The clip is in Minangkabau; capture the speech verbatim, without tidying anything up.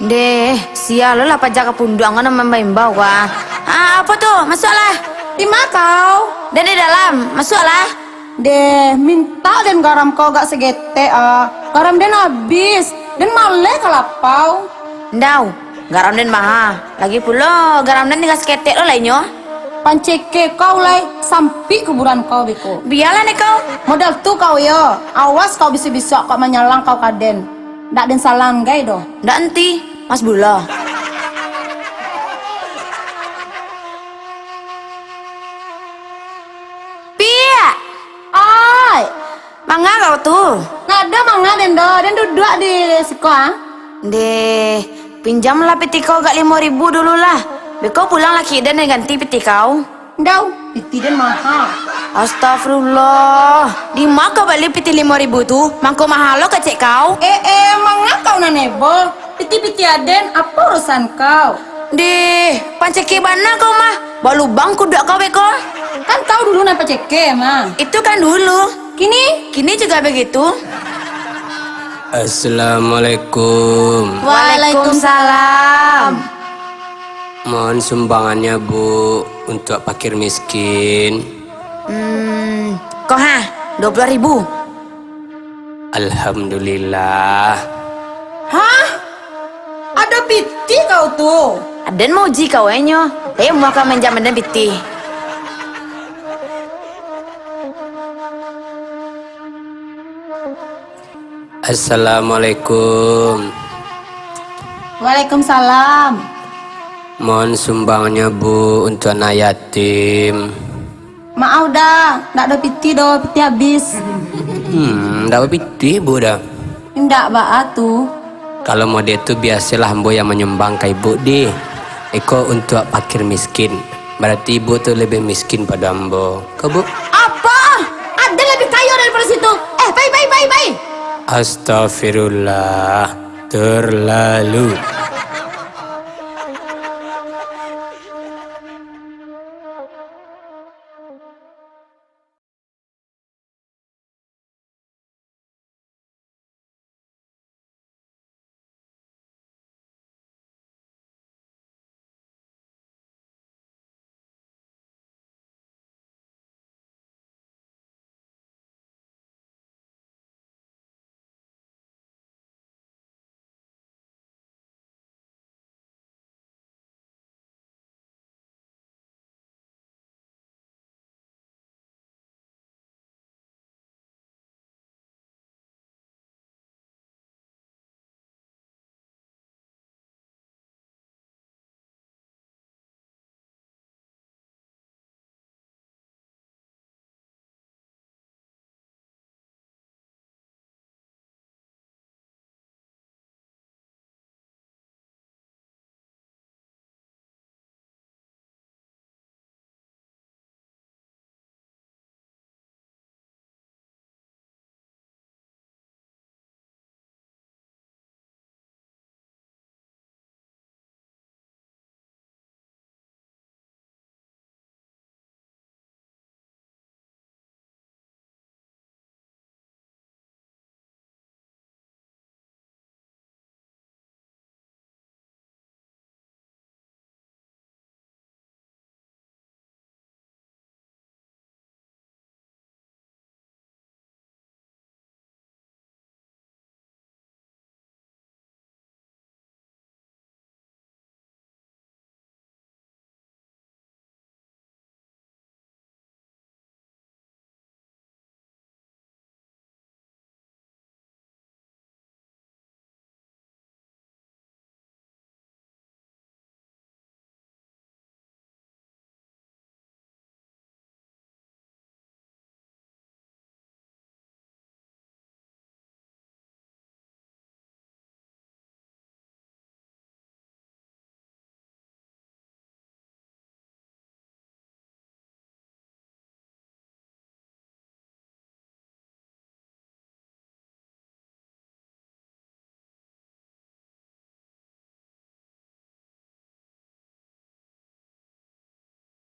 Deh, sia lo lah paja ka punduang ko nan mambaimbau ko, ah. Ah, apo tu? Masuaklah. Di ma kau? Den di dalam. Masuaklah. Deh, mintak den garam kau agak saketek, ah. Garam den abih. Den maleh ka lapau. Ndau, garam den maha. Lagi pulo, garam den tingga saketek lo lai nyo. Panceke kau lai, sampik kuburan kau beko. Bialah dek kau. Modal tu kau yo. Awas kau bisuak-bisuak kok manyalang kau ka den. Ndak den salang gai doh. Ndak enti, Mas Bula. Piak! Ai! Manga kau tu? Ndak ado manga den doh. Den duduak di siko, ah. Deh, pinjamlah pitih kau agak limo ribu dulu lah. Beko pulang laki den, den ganti pitih kau. Ndau, pitih den maha. Astagfirullah. Di ma kau bali pitih limo ribu tu? Mangko maha lo kecek kau. Eh, eh, manga kau nan heboh? Pitih-pitih aden, apo urusan kau? Deh, panceke bana kau mah. Balubang kuduak kau beko. Kan kau dulu nan panceke mah. Itu kan dulu. Kini? Kini juga begitu. Assalamualaikum. Waalaikumsalam. Mohon sumbangannya, Bu, untuk fakir miskin. Hmm, ko ha, dua puluah ribu. Alhamdulillah. Hah? Ado pitih kau tu? Aden mauji kau e nyo. Lai amuah kau manjam aden pitih. Assalamualaikum. Waalaikumsalam. Mohon sumbangnya, Bu, untuk anak yatim. Maaf dah, ndak ado pitih doh, pitih abih. Hmm, ndak bapitih, Bu, dah. Indak baa tu. Kalau mode tu, biasolah ambo yang manyumbang ka Ibu, dih. Iko untuak pakir miskin. Barati Ibu tu labiah miskin pado ambo. Ko, Bu? Apa? Aden labiah kayo daripado situ. Eh, pai, pai, pai, pai. Astagfirullah. Terlalu.